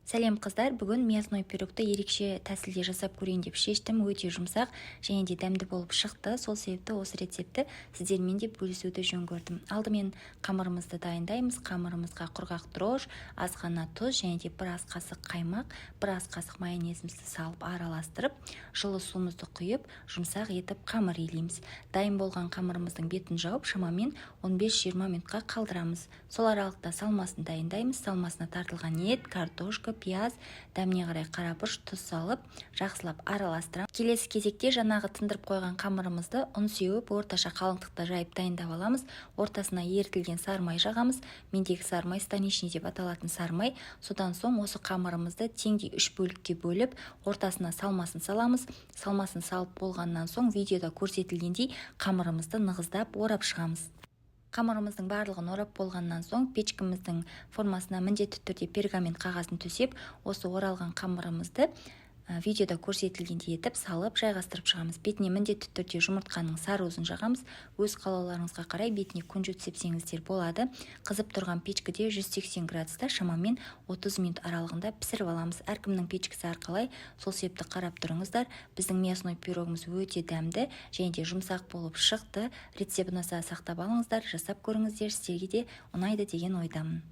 Сәлем, қыздар! Бүгін мясной пирогты ерекше тәсілде жасап көрейін деп шештім. Өте жұмсақ және де дәмді болып шықты. Сол себепті осы рецептті сіздермен де бөлісуді жөн көрдім. Алдымен қамырымызды дайындаймыз. Қамырымызға құрғақ дрожж, аз ғана тұз және де бір ас қасық қаймақ, бір ас қасық майонезімізді салып, араластырып, жылы суымызды құйып, жұмсақ етіп қамыр илейміз. Дайын болған қамырымыздың бетін жауып, шамамен 15-20 минутқа қалдырамыз. Сол аралықта салмасын дайындаймыз. Салмасына тартылған ет, картошка, пияз, дәміне қарай қара бұрыш, тұз салып, жақсылап араластырамыз. Келесі кезекте жаңағы тындырып қойған қамырымызды ұн сеуіп, орташа қалыңдықта жайып дайындап аламыз. Ортасына ерітілген сары май жағамыз. Мендегі сары май станичный деп аталатын сары май. Содан соң осы қамырымызды теңдей үш бөлікке бөліп, ортасына салмасын саламыз. Салмасын салып болғаннан соң, видеода көрсетілгендей, қамырымызды нығыздап орап шығамыз. Қамырымыздың барлығын орап болғаннан соң, печкіміздің формасына міндетті түрде пергамент қағазын төсеп, осы оралған қамырымызды видеода көрсетілгендей етіп салып, жайғастырып шығамыз. Бетіне міндетті түрде жұмыртқаның сары уызын жағамыз. Өз қалауларыңызға қарай бетіне күнжіт сепсеңіздер болады. Қызып тұрған печкіде 180 градуста шамамен 30 минут аралығында пісіріп аламыз. Әркімнің печкісі әрқалай, сол себепті қарап тұрыңыздар. Біздің мясной пирогымыз өте дәмді және де жұмсақ болып шықты. Рецепт ұнаса, сақтап алыңыздар, жасап көріңіздер. Сіздерге де ұнайды деген ойдамын.